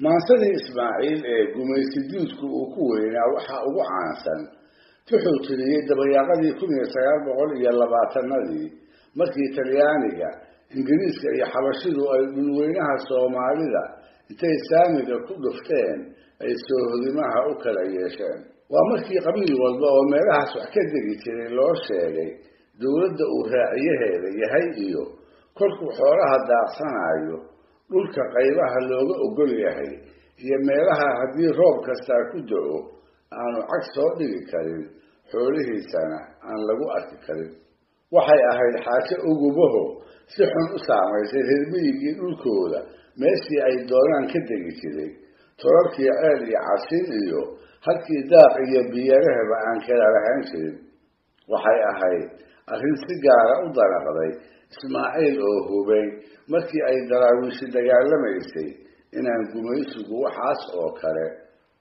Maansadii Ismaaciil ee gumaysidiidku uu ku weynaa waxaa ugu caansan wuxuu tiriyey dabayaaqadii 1920-adii, markii Talyaaniga, Ingiriiska iyo Xabashidu ay dhulweynaha Soomaalida intay saamiga ku dhufteen ay soohodimaha u kala yeesheen. Waa markii qabiil walba oo meelahaas wax ka degi jiray loo sheegay dowladda uu raaciyaheeda yahay iyo kolkuu xoolaha daaqsanayo dhulka qaybaha looga ogol yahay iyo meelaha haddii roob kastaa ku da'o aanu cag soo dhigi karin, xoolihiisana aan lagu arki karin. Waxay ahayd xaajo ugubaho si xun u saamaysay reer miyigii dhulkooda meeshii ay doonaan ka degi jiray, tolalkii ceel iyo casin iyo halkii daaq iyo biyarahaba aan kala lahaan jirin. Waxay ahayd arrin si gaara u daraqday Ismaaciil oo hubay markii ay Daraawiishi dagaalamaysay inaan gumaysigu waxaas oo kale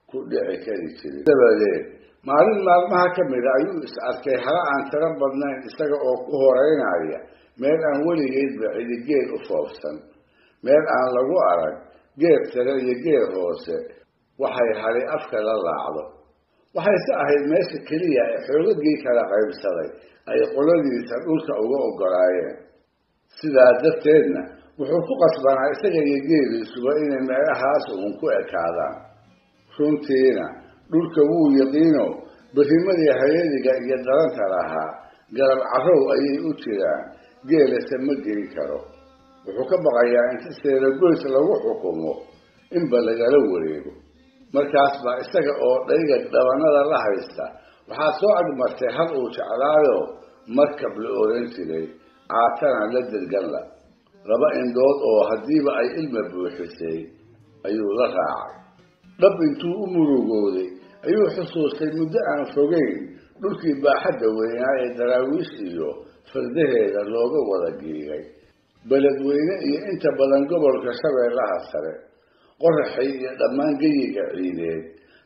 ku dhici kari jirin. Dabadeed maalin maalmaha ka mida ayuu is arkay hala aan tiro badnayn isaga oo ku horeynaya meel aan weligeedba cidi geel u foofsan, meel aan lagu arag geed sare iyo geed hoose waxay hali afka la laacdo. Waxayse ahayd meesha keliya ee xoogagii kala qaybsaday ay qoladiisa dhulka uga oggolaayeen. Sidaa darteedna wuxuu ku qasbanaa isaga iyo geeliisuba inay meelahaas uun ku ekaadaan. Runtiina dhulka wuu yaqiino, berrimadii hayadiga iyo daranta lahaa garab carrow ayay u jiraan, geelase ma geli karo. Wuxuu ka baqayaa inta seeragoys lagu xukumo inba lagala wareego. Markaas baa isaga oo dhayga dhabanada la haysta waxaa soo agmartay hal uu jeclaayo markab la oran jiray, caatana la dirganla. Laba indhood oo haddiiba ay ilma buuxisay ayuu la raacay. Dhab intuu u murugooday ayuu xusuustay muddo aan fogeyn dhulkii baaxadda weynaa ee Daraawiish iyo fardaheeda looga wada giigay, Beledweyne iyo inta badan gobolka Shabeellaha Sare, Qoraxay iyo dhammaan geyiga ciideed,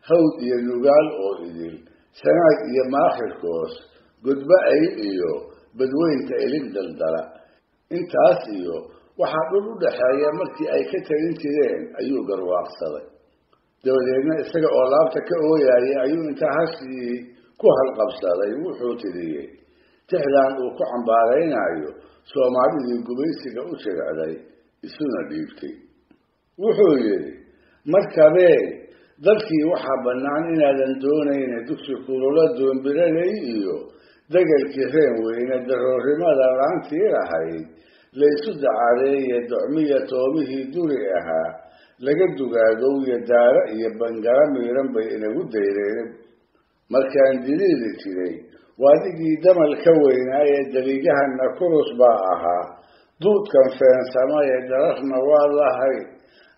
Hawd iyo Nugaal oo idil, Sanaag iyo Maakhirkoos, Godba Ayl iyo badweynta Ilig Daldala. Intaas iyo waxaa dhul u dhaxeeya markii ay ka talin jireen ayuu garwaaqsaday. Dabadeedna isaga oo laabta ka ooyayay ayuu intaa hashii ku halqabsaday wuxuu tiriyey tixdan uu ku cambaaraynayo Soomaalidii gumaysiga u jircday isuna dhiibtay. Wuxuu yidhi: markabee dalkii waxaa bannaan inaadan doonayna dugsi kulula doombiraley iyo degelkii reen weyne, daroorrimada laantii lahayd laysu dacareeye, docmiya toobihii duri ahaa laga dugaagowya, daara iyo bangala miiran bay inagu dayreen. Markaan diliili jiray waadigii damal ka weynaaye, daliigahana kurus baa ahaa, duudkan feensamaye dararna waa lahay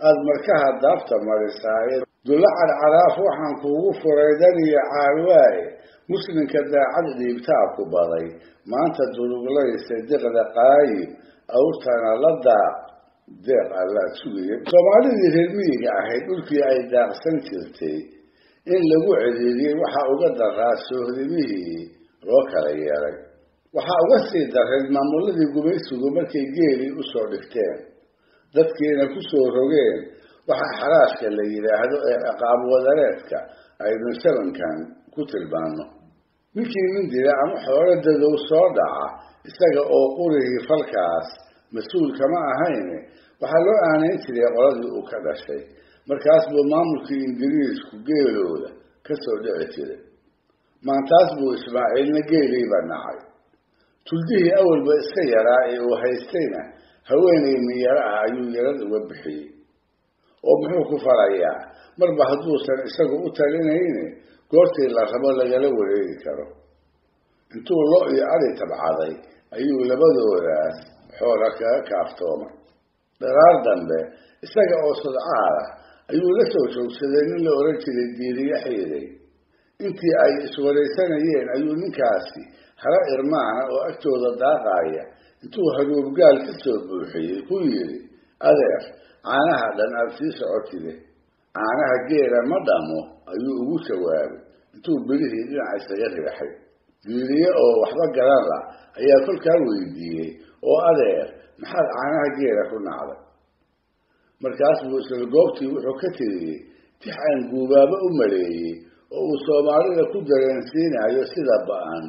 aada markaha daafta marisaaye, dulla cadcadaaf waxaan kuugu furay daniyo caalwaaye, muslimka daacad dhiibtaa ku baday maanta duruglayse, diqda qaayib awrtana la daaq deeq allaad sugaya. Soomaalidii reer miyiga ahayd dhulkii ay daaqsan jirtay in lagu ciriiriyey waxaa uga daraa soohdimihii loo kala yeelay. Waxaa uga sii daray maamuladii gumaysigu markay geelii usoo dhigteen, dadkiina ku soo rogeen waxaa xaraashka la yidhaahdo ee ciqaab wadareedka aynu shabankan ku tilmaanno. Ninkii nin dila ama xoolo dadow soo dhaca isaga oo qurihii falkaas mas-uul kama ahayne, waxaa loo aanayn jiray qoladii uu ka dhashay. Markaas buu maamulkii Ingiriisku geelooda ka soo dhici jiray. Maantaas buu Ismaaciilna geeliiba nacay. Tuldihii awalba iska yaraa ee uu haystayna haweenay miyaro ah ayuu yarad uga bixiyey. Oo muxuu ku falayaa marba hadduusan isagu u talinayne goortii la rabo lagala wareegi karo? Intuu lo iyo ari tabcaday ayuu labadoodaas xoola kaga kaaftoomay. Dharaar dambe isaga oo sodcaal ah ayuu la soo joogsaday nin la oran jiray Diiriye Xiiday. Intii ay iswaraysanayeen ayuu ninkaasi hala irmaana oo agtooda daaqaaya intuu haruubgaal ka soo buuxiyey ku yidhi: adeer, caanaha dhan aada sii socotide. Caanaha geela ma dhamo, ayuu ugu jawaabay intuu bilihii dhinaca isaga riixay. Diiriye oo waxba garan la ayaa kolkaa weydiiyey: oo adeer, maxaad caanaha geela ku nacday? Markaas buu isla goobtii wuxuu ka tiriyey tix aan guubaabo u maleeyey oo uu Soomaalida ku dareensiinayo sida ba'an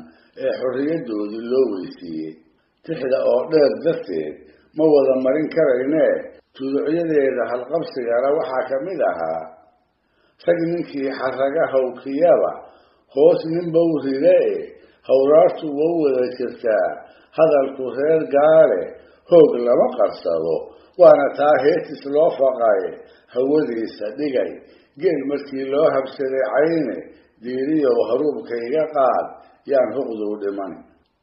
ee xorriyaddoodii loo weysiiyey. Tixda oo dheer darteed ma wada marin karaynee, tuducyadeeda halqabsigana waxaa ka mid ahaa: rag ninkii xarraga hawkiyaba hoos ninbow ride e, hawraartu wau wada jirtaa, hadalku reer gaale hoog lama qarsado, waana taa heetis loo faqay, hawadiisa dhigay geel markii loo habsaday cayne, diiriyow haruubka iga qaad yaan huqduu dhiman.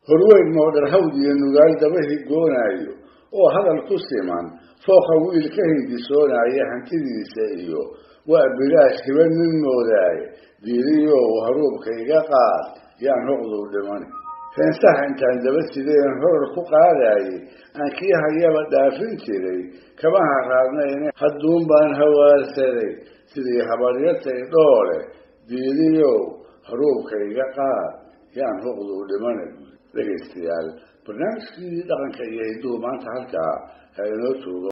Horweyn moodhar hawd iyo nugaal daba higoonaayo oo hadal ku siman fooqa wiil ka hindisoonaya hantidiisa iyo waa bilaash hiba nin moodaaye, diiriyow haruubka iga qaad yaan huqduu dhiman. Heensaha intaan daba sideen horar ku qaadaayey aan kii hayaba dhaafin jiray kama haraadnayne, hadduun baan hawaarsaday sidii habaryartay dhoole, diiriyow haruubka iga qaad yaan huqduu dhimana. Dhegaystayaal, barnaamijkii dhaqanka iyo hidduhu maanta halkaa ha inoo joogo.